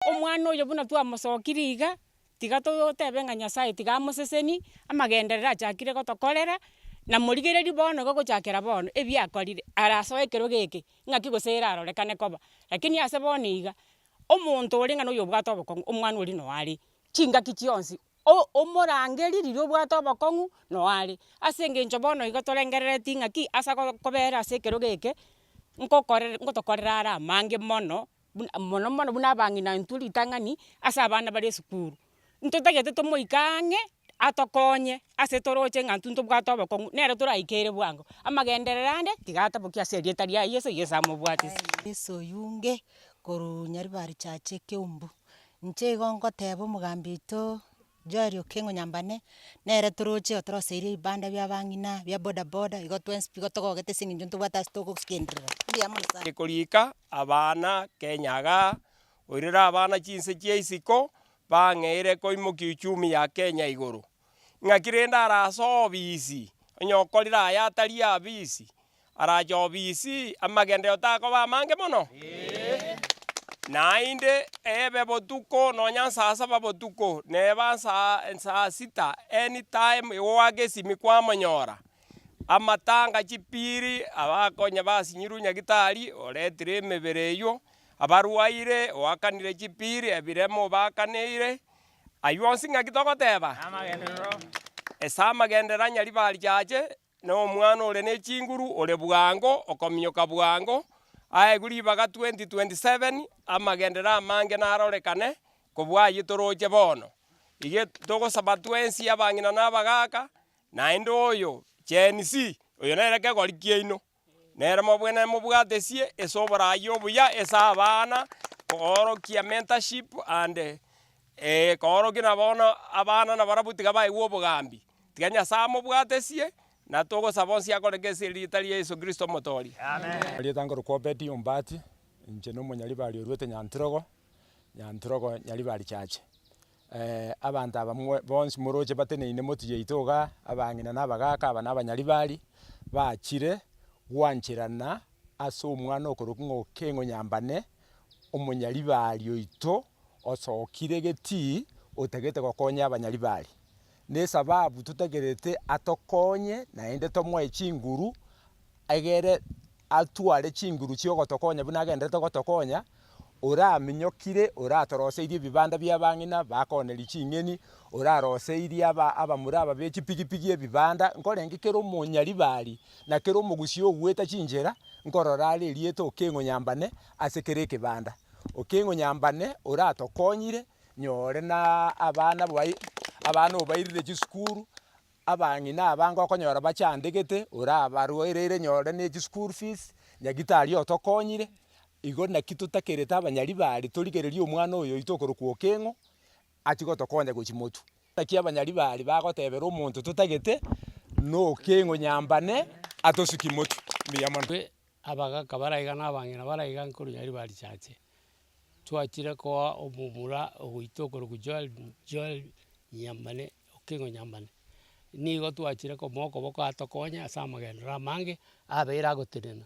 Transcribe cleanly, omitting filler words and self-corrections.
Omwana oyo buna twamosokirie iga, tiga totebe ng'a Nyasaye tiga amoseseni, amagenderero achakire gotokorera, na morigereria bono iga gochakera bono, ebiakorire, arasoe ekerogo eke, ng'aki gose erarorekane koba. Lakini ase bono iga, omonto ore ng'a noyo obwate obokong'u, omwana oria noyo are, chingaki chionsi, o- omorangeri riria obwate obokong'u, noyo are. Ase eng'encho bono iga torengerereti ng'aki, ase agokobera ase ekerogo eke, nkokorere ngotokorera are amange mono. Buna mono mono buna abang'ina intwe ritang'ani ase abana bare esukuru. Ntotagete tomoike ang'e, atokonye ase toroche ng'a intwe ntobwate obokong'u, nere toraikere bwango. Amagenderero ande, tiga atabokie ase erieta ria Yeso, Yeso amobwatisi. Yeso oyunge korwa Nyaribari Church Ekeumbu. Inche igo ngoteba omogambi oito Joel Okengo Nyambane, nere toroche otoroseirie ebibanda bia abang'ina, bia bodaboda, igo twensi pi igo togogete ase eng'encho ntobwate ase togogenderera. Mbuya mono sana. Korika abana Kenya igaa, oirere abana chinse chia isiko, bang'eire koimokia uchumi ya Kenya igoro. Ng'aki rende arase obisi, onye okorire aya atari abisi, Arache obisi, amagenderero takoba amange mono? Naende ebe botuko, nonya nsaa saba botuko, neba nsaa nsaa sita, any time igo goaka esimi kwamonyora. Amatanga chipiri, abakonya basinyirwe nyagitari, oretire emebere eywo, abarwaire, oakanire chipiri, ebiremo obakaneire, aywo onsi ng'aki togoteba? Ase amagenderero anyaribari chache. Na omwana ore ne chinguru, ore bwango, okominyoka bwango, aegwe ribaga 2027, amagenderero amange narorekane, kobua ayio toroche bono. Iga togosaba twensi abang'ina na abagaaka, naende oyo Gen Z, oyo nere kegori kiaino, nere mobwenerete mobwatesie ase oboraai obuya ase abana, koorokia mentorship and koorokia na bono abana nabarabwo tiga baegwe obogambi. Tiga Nyasae amobwatesie, na togosaba onsi akoreke ase erieta ria Yeso Kristo Omotoori. Erieta nkorokwa Obedi Ombati, inche na omonyaribari oruete Nyantirogo, Nyantirogo Nyaribari Church. Abanto aba mwe bonsi moroche bateneine motwe yaito igaa, abang'ina na abagaka aba na abanyaribari, bachire gwancherana ase omwana okorokwa ng'a Okeng'o Nyambane, omonyaribari oito osokire getii, otagete gokonya abanyaribari. Nesababu totagerete atokonye naende tomoe chinguru, egere atware chinguru chiogotokonya buna agenderete gotokonya, oraminyokire oratoroseirie ebibanda bia abang'ina bakoneria ching'eni, oraroseirie aba abamura aba be chipigipigi ebibanda, nkorenge kera omonyaribari na kera omogusia ogweta chinchera, nkorora are erieta Okeng'o Nyambane ase kera ekebanda. Okeng'o Nyambane oratokonyire. Nyore na abana bwai abana obairire chisukuru, abang'ina abange okonyora bachandegete, orabarwareire nyore ne chischool fees, nyagitari otokonyire, igo naki totakerete abanyaribari torigererie omwana oyo oito okorokwa Okeng'o, achie gotokonya gochia motwe. Naki abanyaribari bagotebera omonto totagete, na Okeng'o nyambane atosuki motwe. Mbuya mono. Abagaka baraiga na abang'ina baraiga nkorwa nyaribari chache. Twachire koa omomura ogoita okorokwa Joel Joel Nyambane Okeng'o Nyambane. Nigo twachire komoa okoboko atokonye ase amagenderero amange abeire agotenena.